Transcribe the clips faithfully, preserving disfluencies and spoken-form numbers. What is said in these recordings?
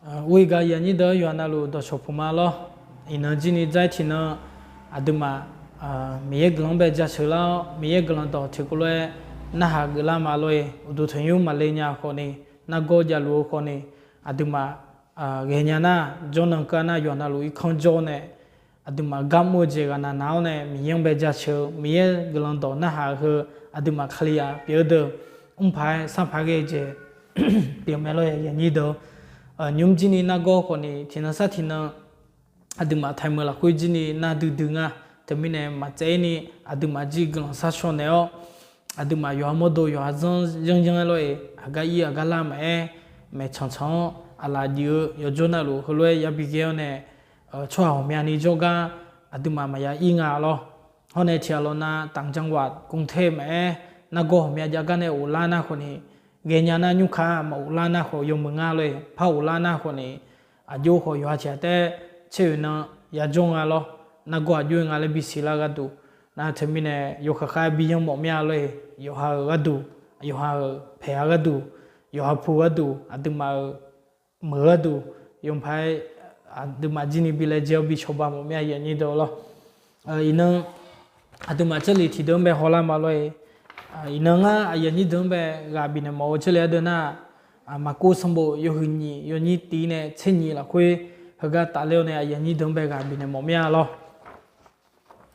Ur-ir gar yanyir deuq-anr yawqha navluf dawqcawq puq ma lawr. Iqnan jir ni dzair tiqnan aqduimaf Miqyaer guiqlanq-anr bae jaceuq lar-awr, Miqyaer guiqlanq dawq tiqkawv lof-aer narhaq geuflar ma lor-eq. Uqduq tanqnymr maqle nya khawfni, nargawr javluf-eu khawfni, aqduimaf ghaenya nar, jawrnan keuv nar yawqha navluf irkanr jawr nae, aqduimaf gar mr-eu jeq ghaq naq naq-awr nae Miqyaer-anr bae jaceuq-eu, Miqyaer guiqlanq dawq narhaq-eu heu, aqduimaf Kalizaq pyeuf-eu deuq mrpaq-aer sarpaq ghae-eu jeq pyeuf mae lor-eq yanyir deuq. Nymr jir ni nargawr khawfni tiqnan sar tiqnan aqduimaf taemeuq lafkhoer jir ni nar duidui nga. Teumirnae maqtsaev-ir ni aqduimaf jir guiqlanq sharshawr naeq-awr, aqduimaf yawqha mawrdo yawqha zanr yanryanr-aer lor-eq, aqgar ir aqgar lar maqaer, maeqtsanq tsanq-anr aqlaf juif-eu yawqjawr navluf heulof-aer yabi ghae-awr nae, tsawrhaq ghawqmyani jawrgar aqduimaf maqya ir nga lawr. Hawr nae tiqghaq lawq nav ต่างจังหวัด กรุงเทพ maqaer, nargawr ghawqmya jav gar nae ghoflar nar khawfni, ghaenya nar nymrkaq maqghoflar nar khawf yawmuiq nga lor-eq. Par ghoflar nar khawfni, aqjox khawf yawqha tiq ghaq taef-aer tser-oeq nan yajawr nga lawr. Nargawr aqjox-aer nga laer bisiq lar gharduq, nar teumirnae yawkaq khav-aer bi yanr mawf mir-a lor-eq. Yawqha-euq gharduq, yawqha-euq paeq-a gharduq, yawqha pu gharduq, aqduimaf-euq meuq gharduq, yawpaq-aer aqduimaf jir ni bi laejae-awr bi cawba mawf mir-a yanyir deuq lawr. Iqnan aqduimaf jarlif tiqdeuq-anr bae hawlar ma lor-eq. Iqnan ngar aqyuif aqnyir deuq-anr bae ghaq bifnaeq mawf-eu jarlif ardeuv nar, Maqkov sanqbof yawhuiq nyiq yawnyir tiq nae tser nyiq lafkhoer heugar tafler-awr nae aqyuif aqnyir deuq-anr bae ghaq bifnaeq mawf mir-a lawr.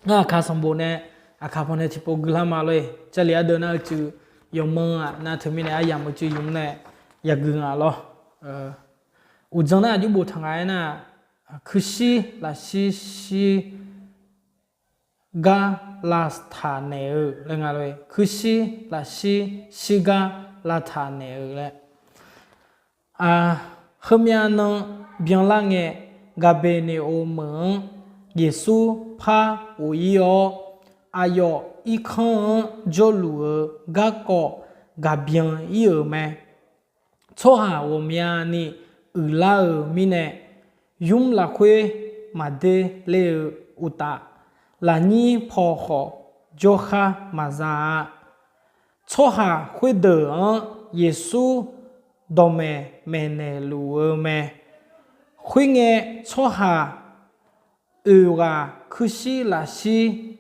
Ngar Aqkaq sanqbof nae Aqkaq pawnae tiqpov guilar ma lor-eq. Jarlif ardeuv nar uicuiv yawqman-aq nar teumirnae aryamq uicuiv yumq nae yagui nga lawr. Uqdzan nar aqjox boftaq nga-aer nar, kuirshir lafshir shir gar lavtaq naeq-eu laer nga lor-eq. Kuirshir lafshir shir gar lavtaq naeq-eu laer. Heumyav nan byanlar ngae, Gaqbeqneqo meuq-anr Yeqsur par ghof-ir-awr, aqyawf irkanr-anr jawrluf-eu garkawv gaq byan-ir-euq mae. Tsawrhaq ghawqmyani uiqlar-euq mirnae, nymr lafkhoer maqder ler-eu uqtaf, lafnyir paw khawf jawrkhar maqza-a. Tsawrhaq khoerdeuq-anr Yeqsur dawqmaeq maeqnaeq luf-eu mae. Khoerngae, tsawrhaq oeq ghaq kuirshir lafshir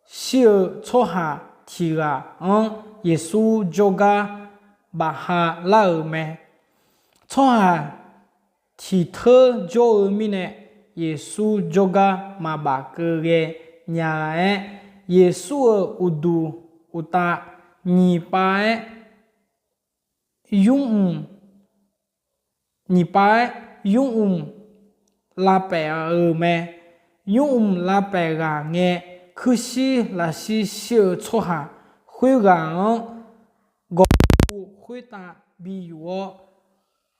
shir-eu tsawrhaq tiq ghaq-anr Yeqsur jawrgar bafha lar-euq mae. Tsawrhaq tiq teur jawr-eu mirnae, Yeqsur jawrgar maqbaf keuv ghae nya-aer, Yeqsur-euq uqduq uqtav nyiq pav-aer, nymrmq nyiq pav-aer nymrmq lavpaef-euq mae. Nymrmq lavpaef ghaq ngae, kuirshir lafshir shir-eu tsawrhaq khoerghaq-anr gawqpu khoertav bi yuf-awr,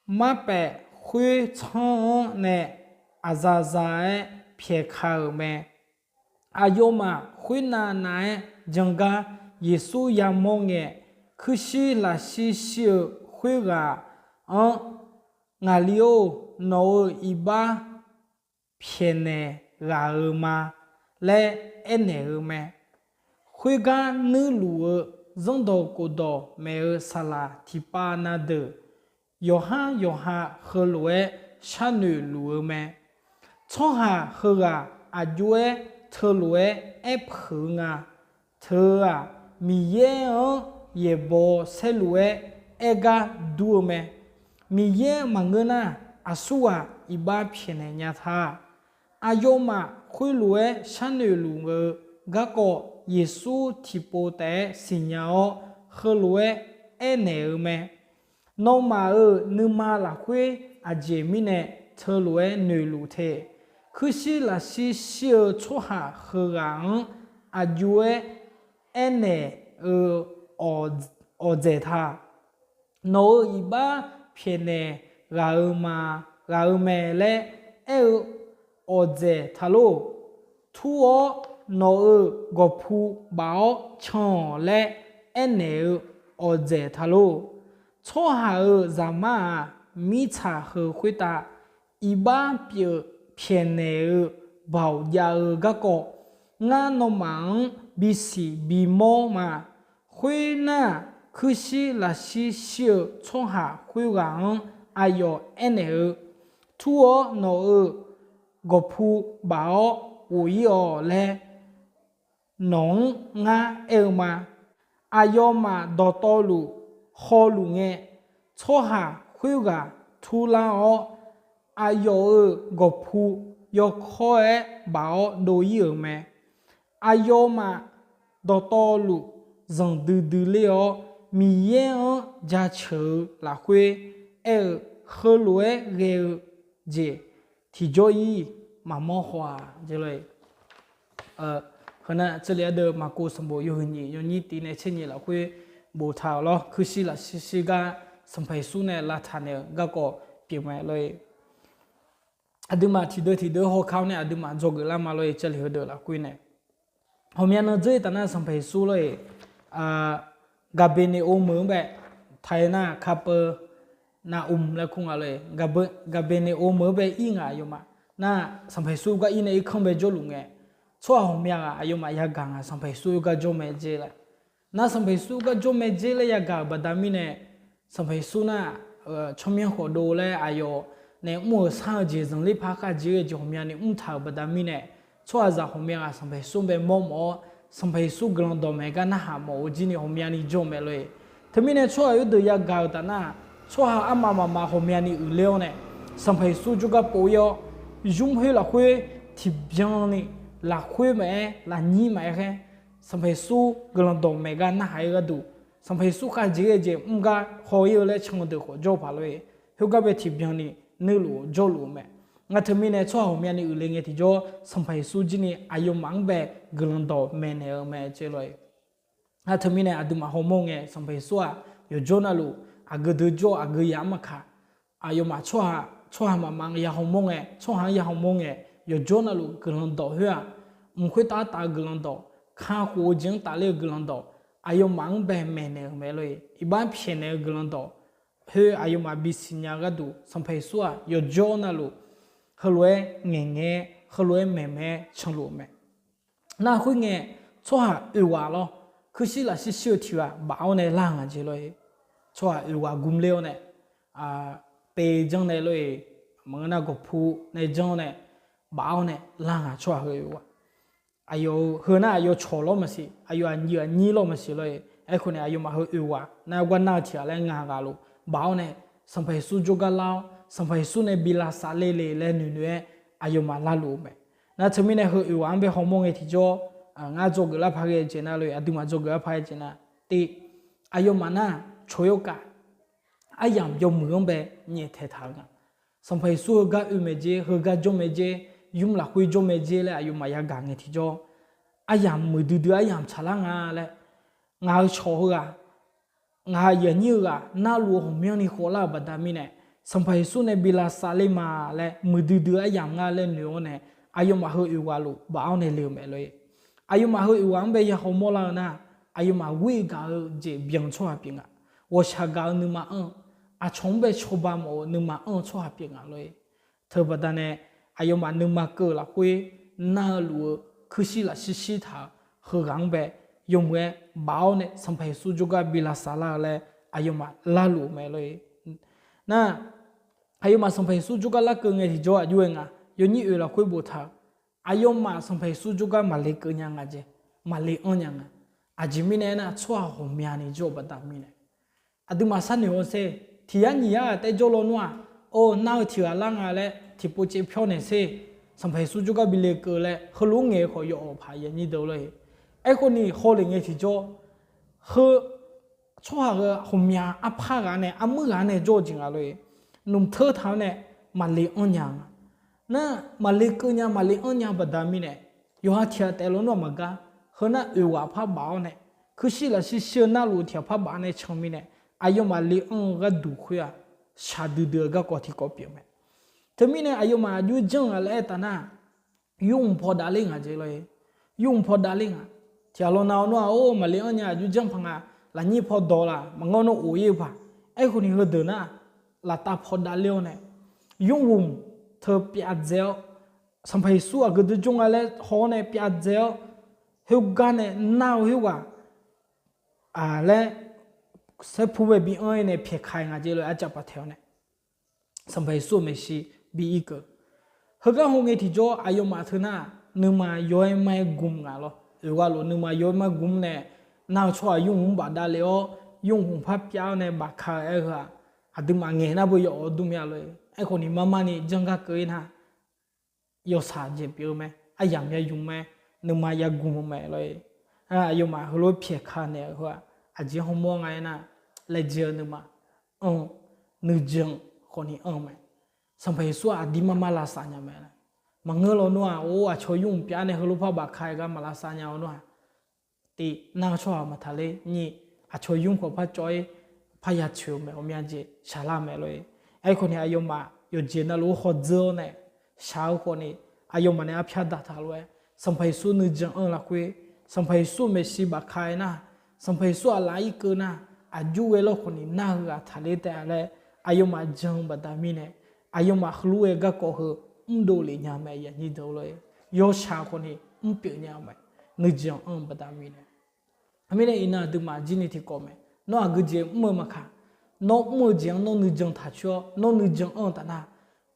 marpaef khoertsanr-anr nae aqzaqza-aer pyaeq ka-euq mae. Aqyawfmaf khoernav nav-aer jangar Yeqsur yamawr ngae, kuirshir lafshir shir-eu khoerghaq-anr, Ngaqli-or, nawq-euq iqbax pyaeqnaeq ghaq-eu ma laer aernaeq-eu mae. Khoergar nuirluf-eu zanrdawq khofdawq maeq-eu saqlaq tiqpav na deuq, yawqhar yawqha heulof-aer sharnoeq luf-eu mae. Tsawrhaq heughaq aqjox-aer teulof-aer aerpeuq-eu nga. Teu-eu-aq, Miqyaer-anr yaeqbawq saerluf-aer aer gar dur-eu mae. Miqyaer maqngeur nar, aqsurghaq iqbax pyaeqnaeq nya ta. Aqyawfmaf khoerlof-aer sharnoeq luf-eu garkawv Yeqsur tiqpov taef-aer siqnya-awr, heulof-aer aernaeq-eu mae. Nawmaf-euq nuima lafkhoer aqjeq mirnae teulof-aer noeqluf te. Kuirshir lafshir shir-eu tsawrhaq heughaq-anr aqjox-aer aernaeq-eu awqdzaeq ta. Nawq-euq iqbax pyaeqnaeq ghaq-eu ma, ghaq-eu mae laer aer-eu awqdzaeq ta lor. Tur-awr nawq-euq gawqpu baf-awr can-awq laer aernaeq-eu awqdzaeq ta lor. Tsawrhaq-euq Zaqmar-aq, mirtsaq heu khoertav iqbax pyeuf pyaeqnaeq-eu baoq jav-eu garkawv, ngar nawmaf-anr bisiq bimawr ma. Khoernar, kuirshir lafshir shir-eu tsawrhaq khoerghaq-anr Aqyawf aernaeq-eu, Tur-awr nawq-euq gawqpu baf-awr ghof-ir-awq laer nawq-anr ngar aer-eu ma. Aqyawfmaf dawqtawvluf hawluf ngae, tsawrhaq khoerghaq turlar-awr, aqyawf-euq gawqpu yawkawr-aer baf-awr dov-ir-euq mae. Aqyawfmaf dawqtawvluf zanqdui dui ler-awr, Miqyaer-anr jaceuq-eu lafkhoer aer-eu, heulof-aer ghae-eu jeq tiqjawr-ir maqmawr haw-aq. Heu nar, teulev ardeuv Maqkov sanqbof yawhuiq nyiq yawnyir tiv nae tser nyiq lafkhoer boftaq-euq lawr. Kuirshir lafshir shir gar Sanqpaq Yeqsur nae lavtaq naeq-eu garkawv pyeuf mae lor-e. Aqduimaf tiqdeuv tiqdeuv hawkar-awr nae aqduimaf dzawgeuf lar ma lor-e, cavleq heudeuq lafkhoer nae. Ghawqmya nan dzeur-ir taf nar Sanqpaq Yeqsur lor-e, Gaqbeqneqo meuq-anr bae, taq-aer nar Kapernaqum laer kur nga lor-e, Gaqbeqneqo meuq-anr bae ir ngaq aqyawfmaf. Nar Sanqpaq Yeqsur gar ir nae irkanr bae jawrluf ngae, tsawrhaq ghawqmya ghaq aqyawfmaf yagaq ngaq Sanqpaq Yeqsur gar jawr mae jer laer. Nar Sanqpaq Yeqsur gar jawr mae jer laer yagaq-euq baqda mirnae, Sanqpaq Yeqsur nar, tsawrmyanr khawf dov laer aqyawf nae mr-euq sar-eu jeq zanqler par khavjeq-eu jeq ghawqmyani mrtaq-euq baqda mirnae, tsawrhaqzaq ghawqmya ghaq Sanqpaq Yeqsur bae mawrmawf-awr, Sanqpaq Yeqsur guiqlanq dawqmaeq gar narhaq mawf-eu jir ni ghawqmyani jawr mae lor-e. Teumirnae tsawrhaq yawdeuq yagaq-euq taf nar, tsawrhaq armaf mafma ghawqmyani uiqler-awr nae, Sanqpaq Yeqsur jawrgar pov-ir-awr, yur khoer lafkhoer tiqbyan ni lafkhoer maqaer lafnyir maqaer khaer, Sanqpaq Yeqsur guiqlanq dawqmaeq gar narhaq-ir gharduq, Sanqpaq Yeqsur khavjeq-eu jeq mr gar haw-ir-eu laer can deuq khawf jawr paq lor-e. Khoergar bae tiqbyan ni nuiluf jawrluf-eu mae. Ngar teumirnae tsawrhaq ghawqmyani uiqle ngae tiqjawr, Sanqpaq Yeqsur jir ni aqyawfmaf-anr bae guiqlanq dawqmaeq naeq-eu mae jer lor-e. Ngar teumirnae aqduimaf hawmawr ngae, Sanqpaq Yeqsur-aq yawqjawr navluf aqgeu dui jawr aqgeu yamq-anr maqkaq, aqyawfmaf tsawrhaq, tsawrhaq mafma ya hawmawr ngae, tsawrhaq-anr ya hawmawr ngae, yawqjawr navluf guiqlanq dawq khoer-aq, mq khoertav taf-eu guiqlanq dawq, kakhof-eu jeq-anr tafler-eu guiqlanq dawq, aqyawfmaf-anr bae maeqnaeq-euq mae lor-e. Iqbax pyaeqnaeq-eu guiqlanq dawq khoer aqyawfmaf bisiqnya gharduq, Sanqpaq Yeqsur-aq yawqjawr navluf heulof-aer ngaeqngae-aer, heulof-aer maeqmaeq-aer canluf-eu mae. Nar khoerngae, tsawrhaq oeq ghaq lawr, kuirshir lafshir shir-eu tiq ghaq baf-awr nae lar ngaq jeq lor-e. Tsawrhaq oeq ghaq gmler-awr nae, pe janr nae lor-e, maqngeur nar gawqpu nae janr nae, baf-awr nae lar ngaq tsawrhaq heu oeq ghaq. Aqyawf-eu heu nar aqyawf cawq lawr maqsiq, aqyawf aqnyir aqnyir lawr maqsiq lor-e. Aerkhawf nae aqyawfmaf heu oeq ghaq nar gar nar-eu tiq ghaq laer ngaq ghaq luf baf-awr nae, Sanqpaq Yeqsur jawrgar lar-awr, Sanqpaq Yeqsur nae bi lavsav le le laer noeqnoeq-aer aqyawfmaf larluf-eu mae. Nar teumirnae heu oeq ghaq-anr bae hawmawr ngae tiqjawr, ngar dzawgeuf lar paq ghae jeq nar lor-e, aqduimaf dzawgeuf lar paq ghae jeq nar, tiv, aqyawfmaf nar cawq yawkaf aryamq yawmuiq-anr bae nyaeftaeq taq-eu nga. Sanqpaq Yeqsur heugar oe mae jer, heugar jawr mae jer, yur lafkhoer jawr mae jer laer aqyawfmaf yagaq ngae tiqjawr, aryamq muiqdui dui aryamq tsaqlar nga laer, ngaq-euq cawq heughaq, ngaq-euq aqyuif aqnyir heughaq narluf-eu ghawqmyanrni khawflar-euq baqda mirnae, Sanqpaq Yeqsur nae bi lavsav ler ma laer muiqdui dui aryamq nga laer noeq-awr nae, aqyawfmaf heu oeq ghaq luf baf-awr nae le-eu mae lor-e. Aqyawfmaf heu oeq ghaq-anr bae ya hawmawr lar-eu nar, aqyawfmaf ghoer-eu gaq-eu jeq byan tsawrhaq pyeuf nga. Ghawqshaq gaq-eu nuima anr-eu, aqcawq-anr bae cawba mawf-eu nuima anr-eu tsawrhaq pyeuf nga lor-e. Teubaqda nae aqyawfmaf nuima keuv-eu lafkhoer nar-eu luf-eu kuirshir lafshir shir taq-euq heughaq-anr bae yawmuiq-aer baf-awr nae Sanqpaq Yeqsur jawrgar bi lavsav lar-eu laer aqyawfmaf larluf-eu mae lor-e. Nar, aqyawfmaf Sanqpaq Yeqsur jawrgar larkeuv ngae tiqjawr aqjox-aer nga, yawnyir oeq lafkhoer boftaq-euq, aqyawfmaf Sanqpaq Yeqsur jawrgar maqle keuv nya nga jeq, maqle anr nya nga. Aqjeq mirnae aernar, tsawrhaq ghawqmyani jawr-eu baqda mirnae. Aqduimaf sharnoeq-awr sher, tiq yar nyiq yar-aq taef jawr lawnmr-aq, or nar-eu tiq ghaq lar nga laer tiqpov caev pyawr naeq sher, Sanqpaq Yeqsur jawrgar bi le keuv laer heulof-aer ngaeq-eu khawf yawawq paq yanyir deuq lor-e. Aerkhawf ni hawlef ngae tiqjawr, heu tsawrhaq heu ghawqmya arpar ghaq nae armuir ghaq nae jawr-eu jeq nga lor-e. Nmq teur taq-awr nae maqle anr nya nga. Nar maqle keuv nya maqle anr nya baqda mirnae, yawqha tiq ghaq taef lawnmr-aq maqgar, heu nar oeq ghaq par baf-awr nae, kuirshir lafshir shir-eu narluf tiq ghaq par baf nae can mirnae, aqyawfmaf le anr-eu gharduq khoer-aq, shaqdui dui-eu garkawv tiqkawv pyeuf mae. Teumirnae aqyawfmaf aqjox janr nga laer aertaq nar, yurmq paw davler ngaq jeq lor-e. Yurmq paw davler nga. Tiq ghaq lawnav-awr nawr-aq, or maqle anr nya aqjox janr paq nga, lafnyir paw dawq laf maqngeur nawr of-ir-eu paq. Aerkhawf ni heudeuq nar, laftav paw davler-awr nae, yurmq teu pyav dzae-awr, Sanqpaq Yeqsur aqgeu dui jawr nga laer haw-awr nae pyav dzae-awr, khoergar nae nar-eu khoerghaq laer saerpu bae bi anr-ir nae pyaeq ka-ir nga jeq lor-e, arcav paf taeq-awr nae. Sanqpaq Yeqsur-euq maeqshi bi irkeuv. Heugar hawngae tiqjawr aqyawfmaf teu nar, nuima yaw-aer mar-aer gmq nga lawr. Oeq ghaq lof nuima yaw-aer mar gmq nae, nar-eu tsawrhaq yurhmq-anr bafdav le-awr, yurhmq par pyav-awr nae bafka-eu aer-eu-aq, aqduimaf ngaeq nar beu yawf-awr dur mya lor-e. Aerkhawf ni mar mar ni janr gar keuv-ir nar, yawshaq jeq pyeuf-eu mae, aryamq ya yumq mae, nuima ya gmq-eu mae lor-e. Aqyawfmaf heulof-aer pyaeq ka naeq-eu heu-aq, aqjeq hawmawr nga aernar, laejae-eu nuima anr, nuijan khawf ni anr-eu mae. Sanqpaq Yeqsur-aq aqdir mar mar lavsav nya mae. Maqngeur lawnmr-aq, or aqcawq yurhmq pyav nae heulof par bafka-aer gar maq lavsav nya-awr nar-aq, tiq nar-eu tsawrhaq maqtaq ler, nyiq aqcawq yurhmq khawf par cawv-ir, parya toeq-eu mae, ghawqmya jeq shaqlar mae lor-e. Aerkhawf ni aqyawfmaf yawqjeq navluf-anr hawdzeur-awr nae shaq-eu khawf ni, aqyawfmaf nae arpyar daqtaq lof-aer, Sanqpaq Yeqsur nuijan anr-eu lafkhoer, Sanqpaq Yeqsur maeqshi bafka-aer nar, Sanqpaq Yeqsur aqlaf irkeuv nar, aqjox ghae lawr khawf ni nar-eu ghaq taqler taef laer, aqyawfmaf jan-eu baqda mirnae, aqyawfmaf heulof-aer garkawv heu mrdov lef nya mae, aqnyir deuq lor-e. Yawshaq khawf ni mrpyeuf nya-eu mae, nuijan anr-eu baqda mirnae. Mirnae iqnan aqduimaf jir ni tiqkawv mae. Nawr aqgeu jeq mr-eu maqkaq, nawr mr-eu jeq-anr nawr nuijan taq coer-awr, nawr nuijan anr-eu taf nar,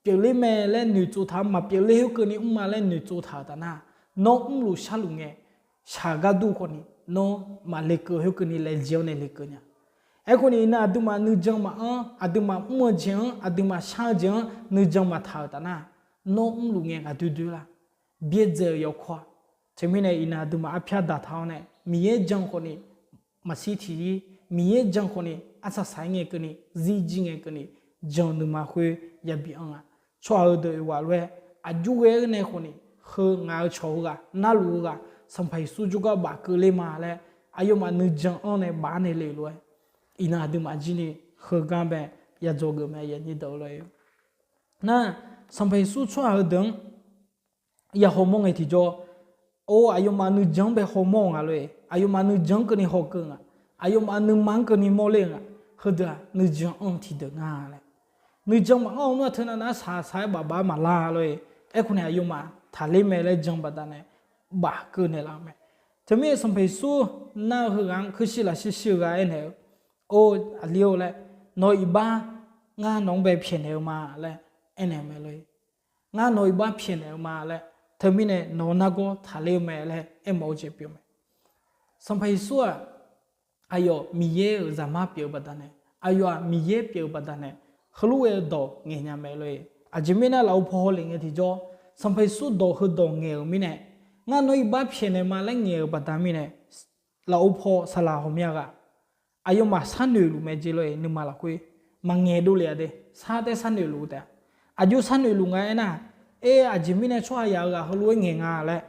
pyeufler mae laer noeqtsov taq-anr, maqpyeufler khoerkeuvni mr ma laer noeqtsov taq-euq taf nar, nawr mrluf sharluf ngae, shaq gar dur khawf ni nawr maqlekeuv khoerkeuvni laejae-awr nae lekeuv nya. Aerkhawf ni iqnan aqduimaf nuijan maqanr, aqduimaf mr-eu jeq-anr, aqduimaf shar-eu jeq-anr nuijan maqtaq-euq taf nar, nawr mrluf ngae ghaqdoer doer lar. Byaerdzae-euq yawkawr-aq, teumirnae iqnan aqduimaf arpyar daqtaq-awr nae Miqyaer jan khawf ni maqshir tiqzir, Miqyaer jan khawf ni arsaq saq-aer ngae keuvni, zirjir ngae keuvni, jan-eu nuima khoer yabi anr-a. Tsawrhaq heudeuq oeq ghaq lof-aer aqjox ghae-aer nae khawf ni, heu ngaq-euq cawq heughaq narluf-eu ghaq Sanqpaq Yeqsur jawrgar bafkeuv ler ma laer, aqyawfmaf nuijan anr nae baf-aer nae le lof-aer, iqnan aqduimaf jir ni heugar bae yadzawgeuf mae, aqnyir deuq lor-e. Nar, Sanqpaq Yeqsur tsawrhaq heudeuq-anr ya hawmawr ngae tiqjawr, or aqyawfmaf nuijan-anr bae hawmawr-eu nga lor-e. Aqyawfmaf nuijan-anr keuvni hawkeuv nga. Aqyawfmaf nuima-anr keuvni mawrler-eu nga. Heudeuq-aq nuijan anr-eu tiqdeuq nga laer. Nuijan maqanr-eu nar teunav nav-aer saq saq-aer baf baf-aer maqlar lor-e. Aerkhawf ni aqyawfmaf taqler mae laer jan baqdanae bafkeuv naeqlaf-eu mae. Teumirnae Sanqpaq Yeqsur nar-eu heughaq-anr kuirshir lafshir shir-eu ghaq aernaeq-eu, Or aqli-or laer, nawq-eu iqbax ngar nawq-anr bae pyaeqnaeq-eu ma laer aernaeq-eu mae lor-e. Ngar nawq-eu iqbax pyaeqnaeq-eu ma laer, teumirnae nawq-eu nargawr taqler-eu mae laer aermawf-eu jeq pyeuf mae. Sanqpaq Yeqsur-aq, aqyawf Miqyaer-euq zaqmar pyeuf-eu baqdanae, aqyawf-aq Miqyaer pyeuf-eu baqdanae, heulof ghae-eu dawq ngaeq nya mae lor-e. Aqjeq mirnae lafov paw hawlef ngae tiqjawr, Sanqpaq Yeqsur dawq heudawq ngaeq-euq mirnae, ngar nawq-eu iqbax pyaeqnaeq ma laer ngaeq-euq baqda mirnae, lafov paw saqlaq ghawqmya ghaq aqyawfmaf sharnoeq luf mae jeq lor-e. Nuima lafkhoer maqngaeq dovlef-a de, sar taer sharnoeq luf-eu taef-a. Aqjox sharnoeq luf nga aernar, Aer, aqjeq mirnae tsawrhaq yaq-eu ghaq heulof-aer ngaeq nga laer,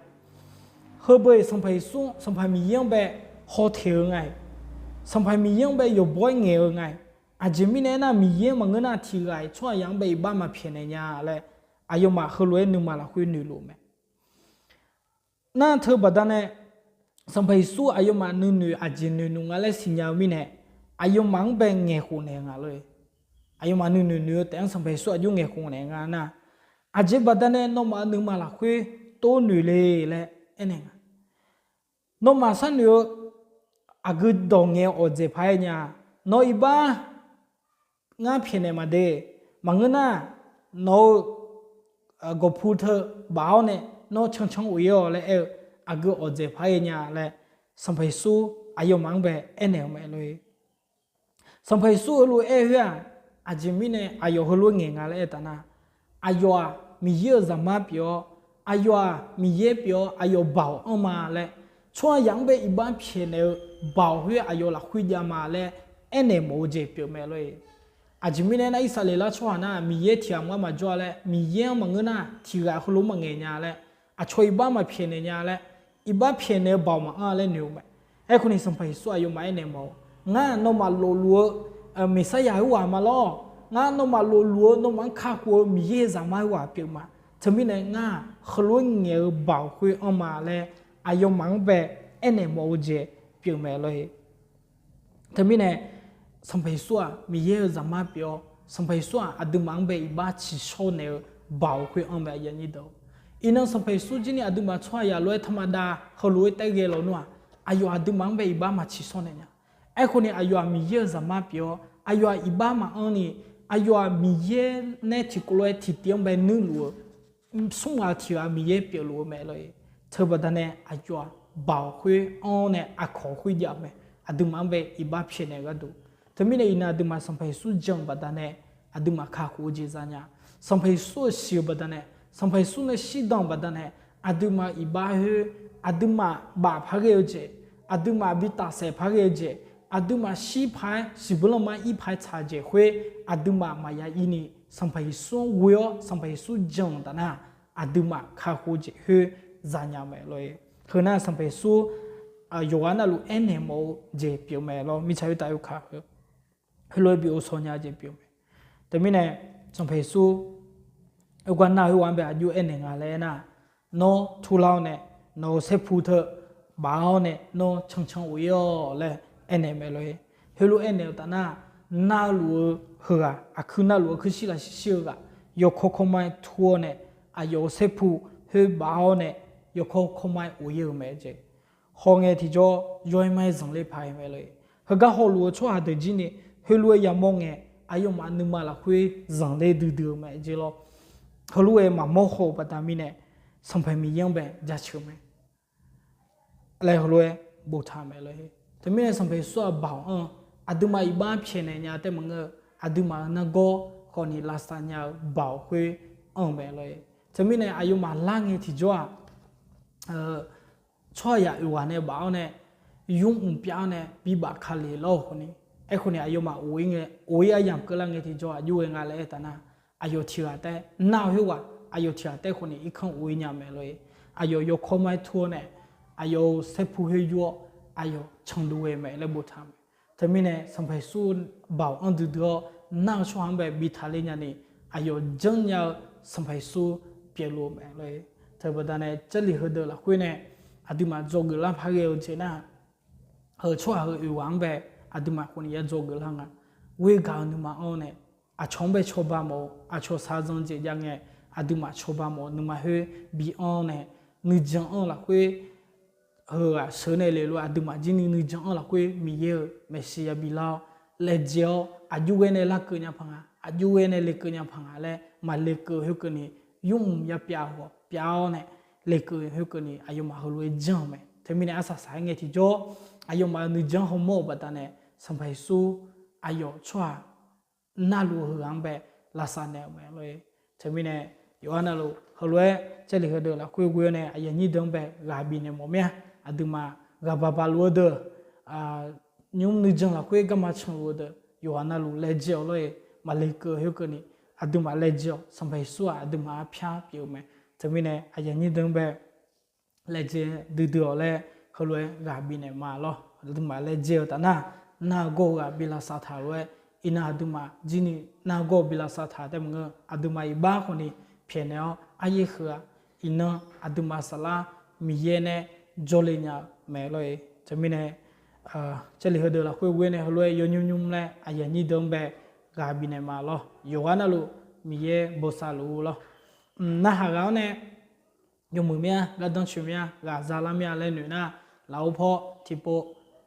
heubeu-iq Sanqpaq Yeqsur, Sanqpaq Miqyaer-anr bae hawteq-eu nga-iq, Sanqpaq Miqyaer-anr bae yawqbaw-aer ngaeq-eu nga-iq, aqjeq mirnae aernar, Miqyaer maqngeur nar tiq ghaq-iq tsawrhaq yaq-anr bae iqbax maqpyaeqnaeq nya laer, aqyawfmaf heulof-aer nuima lafkhoer noeq luf-eu mae. Nar teu baqdanae, Sanqpaq Yeqsur aqyawfmaf nuinoeq aqjeq noeq nmr nga laer siqnya-eu mirnae, aqyawfmaf-anr bae ngaeqkhof naeq-eu nga lor-e. Aqyawfmaf nuinoeq noeq-eu taef-anr Sanqpaq Yeqsur aqjox ngaeqkhof naeq nga nar, aqjeq baqdanae nawmaf-euq nuima lafkhoer tov noeq le laer aernaeq nga. Nawmaf sharnoeq-eu aqgeu dawq ngaeq-eu awqdzaeq paq-aer nya. Nawq-eu iqbax ngar pyaeqnaeq maqde. Maqngeur nar, nawq-eu gawqpu teu baf-awr nae nawr cancan of-ir-awq laer aer-eu aqgeu awqdzaeq paq-aer nya laer, Sanqpaq Yeqsur aqyawfmaf-anr bae aernaeq-eu mae lor-e. Sanqpaq Yeqsur heulof-aer aer khoer-aq, aqjeq mirnae aqyawf heulof-aer ngaeq nga laer aer taf nar, aqyawf-aq Miqyaer-euq zaqmar pyeuf-awr, aqyawf-aq Miqyaer pyeuf-awr aqyawf baoq anr ma laer, tsawrhaq yaq-anr bae iqbax pyaeqnaeq-eu baoq khoer aqyawf lafkhoer jav ma laer aernaeq mawf-eu jeq pyeuf mae lor-e. Aqjeq mirnae nar, Irsaqleqlav tsawrhaq nar Miqyaer tiq ghaq maqngeur maqjawr-a laer, Miqyaer-anr maqngeur nar tiq ghaq heulof maqngaeq nya laer, aqcawq iqbax maqpyaeqnaeq nya laer, iqbax pyaeqnaeq-eu baoq maqanr laer noeq-eu mae. Aerkhawf ni Sanqpaq Yeqsur aqyawfmaf aernaeq mawf-eu, ngar nawmaf lofluf-eu Miqsarya heughaq ma lor. Ngar nawmaf lofluf-eu nawmaf-anr kakhof-eu Miqyaer-euq zaqmar heughaq pyeuf ma. Teumirnae ngar heulof-aer ngaeq-eu baoq khoer anr ma laer, aqyawfmaf-anr bae aernaeq mawf-eu jeq pyeuf mae lor-e. Teumirnae Sanqpaq Yeqsur-aq Miqyaer-euq zaqmar pyeuf-awr, Sanqpaq Yeqsur-aq aqduimaf-anr bae iqbax tsiqshawr naeq-eu baoq khoer anr mae. Iqnan Sanqpaq Yeqsur jir ni aqduimaf tsawrhaq yaq lof-aer taqmaqdav heulof-aer taef ghae lawnmr-aq, aqyawf aqduimaf-anr bae iqbax maqtsiqshawr naeq nya. Aerkhawf ni aqyawf-aq Miqyaer-euq zaqmar pyeuf-awr, aqyawf-aq iqbax maqanr ni, Aqyawf-aq Miqyaer nae tiqkawv lof-aer tiqtiv-anr bae nuirluf-eu, smr ghaq tiq ghaq Miqyaer pyeufluf-eu mae lor-e. Teubaqda nae aqyawf-aq baoq khoer anr-awr nae aqkawq khoer jav-eu mae. Aqduimaf-anr bae iqbax pyaeqnaeq-eu gharduq. Teumirnae iqnan aqduimaf Sanqpaq Yeqsur jan-eu baqdanae aqduimaf kakhof-eu jeq zanya. Sanqpaq Yeqsur-euq siq-euq baqdanae, Sanqpaq Yeqsur nae shirdan-eu baqdanae aqduimaf iqbax khoer, aqduimaf baf par ghae-eu jeq, aqduimaf bi tafsaef par ghae-eu jeq, aqduimaf shir paq-aer siqbuir lanma ir paq-aer tsaq-eu jeq khoer, aqduimaf maqya ir ni Sanqpaq Yeqsur-anr ghoe-awr Sanqpaq Yeqsur jan-euq taf nar, aqduimaf kakhof-eu jeq khoer zanya mae lor-e. Heu nar Sanqpaq Yeqsur yawqghaq navluf aernaeq mawf-eu jeq pyeuf mae lor. Mirtsaq khoertav yawkaq heu heulof-aer bi ghovshaw nya-eu jeq pyeuf mae. Teumirnae Sanqpaq Yeqsur oergar nar khoerghaq-anr bae aqjox aernaeq nga laer aernar, nawr turlar-awr nae nawq-euq saerpu teu baf-awr nae nawr cancan of ir-awq laer aernaeq mae lor-e. Heulof aernaeq-eu taf nar, nar luf-eu heughaq, aqkuir nar luf-eu kuirshir lafshir shir-eu ghaq, yawkawr kawrma-aer tur-awr nae aqyawf-euq saerpu khoer baf-awr nae yawkawr kawrma-aer of ir-euq mae jeq. Hawngae tiqjawr yawr-aer ma-aer zanqler paq-aer mae lor-e. Heugar hawluf-eu tsawrhaq deuq jir ni heulof-aer yamawr ngae, aqyawfmaf nuima lafkhoer zanqler duidui-eu mae jeq lor. Heulof-aer maqmawr haw-euq baqda mirnae Sanqpaq Miqyaer-anr bae jaceuq mae laer heulof-aer boftaq mae lor-e. Teumirnae Sanqpaq Yeqsur-aq baoq anr-eu, aqduimaf iqbax pyaeqnaeq nya taef maqngeur-eu, aqduimaf-euq nargawr khawf ni lavsav nya-eu baoq khoer anr-eu mae lor-e. Teumirnae aqyawfmaf lar ngae tiqjawr-aq, tsawrhaqzaq oeq ghaq nae baf-awr nae yurmq pyav-awr nae bibaf kale lar-eu khawf ni, aerkhawf ni aqyawfmaf of ir aryamq keuvlar ngae tiqjawr aqjox ghae nga laer aer taf nar, aqyawf tiq ghaq taef nar-eu khoerghaq aqyawf tiq ghaq taef khawf ni irkanr of ir nya mae lor-e. Aqyawf yawkawr ma-aer tur-awr nae aqyawf-euq saerpu khoer yur-awr aqyawf canduq ghae mae laer boftaq mae. Teumirnae Sanqpaq Yeqsur baoq anr duidui-awr nar-eu tsawrhaq-anr bae bi taqler nyani aqyawf janrnya-eu Sanqpaq Yeqsur pyeufluf-eu mae lor-e. Teubaqda nae Jarlif heudeuq lafkhoer nae aqduimaf dzawgeuf lar par ghae-eu jeq nar, heu tsawrhaq heu oeq ghaq-anr bae aqduimaf khawf ni ya dzawgeuf lar nga. Ghoer gaq-eu nuima anr-awr nae aqcawq-anr bae cawba mawf-eu, aqcawq shaqzanq jeq jav ngae aqduimaf cawba mawf-eu nuima khoer bi anr-awr nae nuijan anr-eu lafkhoer heughaq sheuq nae le lof-aer aqduimaf jir ni nuijan anr lafkhoer Miqyaer-euq maeqshi yabi lar-awr laejae-awr aqjox ghae nae larkeuv nya paq nga, aqjox ghae nae lekeuv nya paq nga laer maqlekeuv khoerkeuvni yurmq yapyav ghawq pyav-awr nae lekeuv khoerkeuvni aqyawfmaf heulof-aer janr-eu mae. Teumirnae arsaq saq-aer ngae tiqjawr aqyawfmaf-euq nuijan hawmawr-euq baqdanae Sanqpaq Yeqsur aqyawf tsawrhaq narluf-eu heughaq-anr bae lavsav naeq-euq mae lor-e. Teumirnae yawqha navluf heulof-aer Jarlif heudeuq lafkhoer ghoe-awr nae aqyuif aqnyir deuq-anr bae ghaq bifnaeq mawf mir-a. Aqduimaf ghaqbaq baq luf-eu deuq, nymr nuijan lafkhoer garma canluf-eu deuq yawqha navluf laejae-awq lor-e. Maqlekeuv khoerkeuvni aqduimaf laejae-awq. Sanqpaq Yeqsur-aq aqduimaf-anr pyar pyeuf-eu mae. Teumirnae aqyuif aqnyir deuq-anr bae laejae duidui-awq laer heulof-aer ghaq bifnaeq ma lor. Aqduimaf laejae-eu taf nar, nar-eu gawr-eu ghaq bi lavsav taq lof-aer, iqnan aqduimaf jir ni nar-eu gawr-eu bi lavsav taq taef maqngeur, aqduimaf iqbax khawf ni pyaeqnaeq-awr aryaer heu-aq, iqnan aqduimaf saflar Miqyaer nae jawrle nya-eu mae lor-e. Teumirnae Jarlif heudeuq lafkhoer ghoe-awr nae heulof-aer yawnymr nymr laer aqyuif aqnyir deuq-anr bae ghaq bifnaeq ma lor. Yawqghaq navluf Miqyaer bosav luf-eu lor. Narhaq ghaq-awr nae yawmuiq mir-a, gardanr coeq mir-a, ghaq zalar mir-a laer noeq nar, lafov paw tiqpov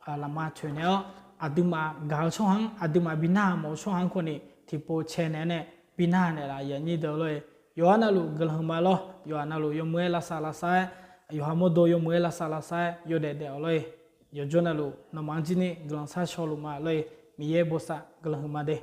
lafma toeqnaeq-awr, aqduimaf gaq-eu tsawrhaq-anr, aqduimaf bi narhaq mawf-eu tsawrhaq-anr khawf ni tiqpov cae naeq-aer nae bi narhaq naeqlaf aqyuif aqnyir deuq lor-e. Yawqghaq navluf guiqlanq huiqma lor. Yawqghaq navluf yawmuiq-aer lavsav lavsav-aer, yawqha mawrdo yawmuiq-aer lavsav lavsav-aer yawdaef daef-awq lor-e. Yawqjawr navluf nawmaf-anr jir ni guiqlanq sharshawluf ma lor-e. Miqyaer bosav guiqlanq huiqma de.